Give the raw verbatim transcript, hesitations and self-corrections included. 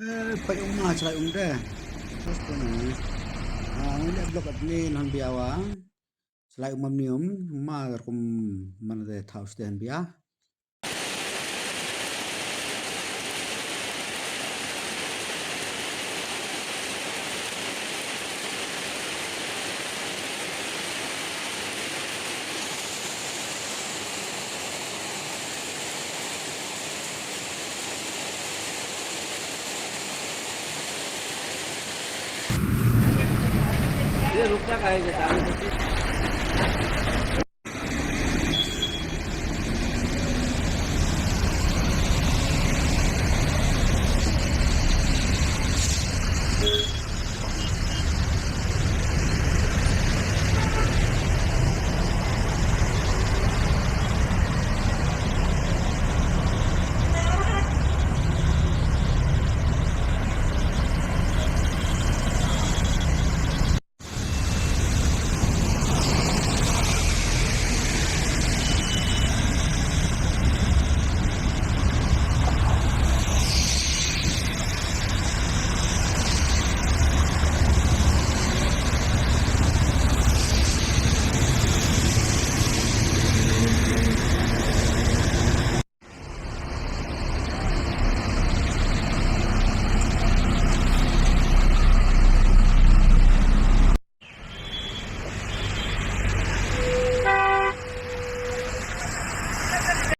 Peit um ma shlai um de. Just ne. Ah, ngi leh vlog at ne non biawa. Shlai um am ni um ma kum man de thaw sten bia. ये रुक क्या खाएगा?